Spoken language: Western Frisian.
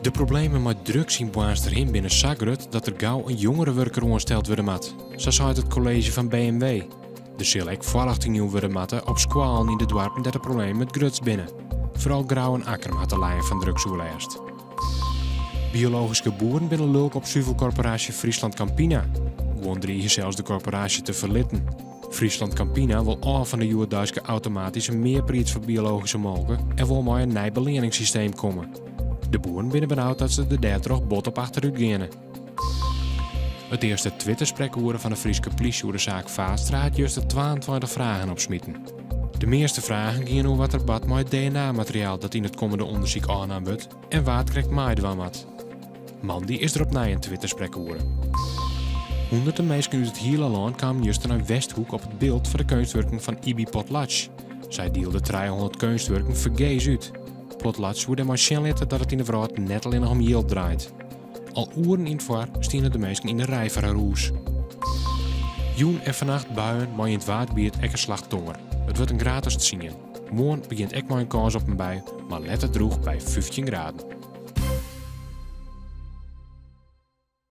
De problemen mei drugs yn Boarnsterhim binne sa grut dat der gau in jongerewurker oansteld wurde moat, sa seit it kolleezje fan B en W. Der sil ek foarljochting jûn wurde moatte op skoallen yn de doarpen dêr't de problemen it grutst binne. Foaral Grou en Akkrum hat te lijen fan drugsoerlêst. Biologyske boeren binne lulk op suvelkorporaasje Friesland Campina. Guon driigje sels de korporaasje te ferlitten. Friesland Campina wol ôf fan de hjoeddeiske automatyske mearpriis foar biologyske molke en wol mei in nij beleanningssysteem komme. De boeren binne benaud dat se der dêrtroch bot op achterút geane. It earste Twitter-sprekoere fan de Fryske plysje oer de saak Vaatstra hat juster 22 fragen opsmiten. De measte fragen giene oer wat der bart mei it DNA-materiaal dat yn it kommende ûndersyk ôfnaam wurdt en wa't krekt meidwaan moat. Moandei is der opnij in Twitter-sprekoere. Hûnderten minsken út it hiele lân kamen juster nei Westhoek op it Bilt foar de keunstwurken fan Ibi Potlatch. Sy dielde 300 keunstwurken fergees út. Potlatch woe dêrmei sjen litte dat it yn de wrâld net allinnich om jild draait. Al oeren yn 't foar stiene de minsken yn de rij foar har hûs. Jûn en fannacht buien mei yn it Waadgebiet ek in slach tonger. It wurdt in graad as tsien. Moarn begjint ek mei in kâns op in bui, mar letter drûch by 15 graden.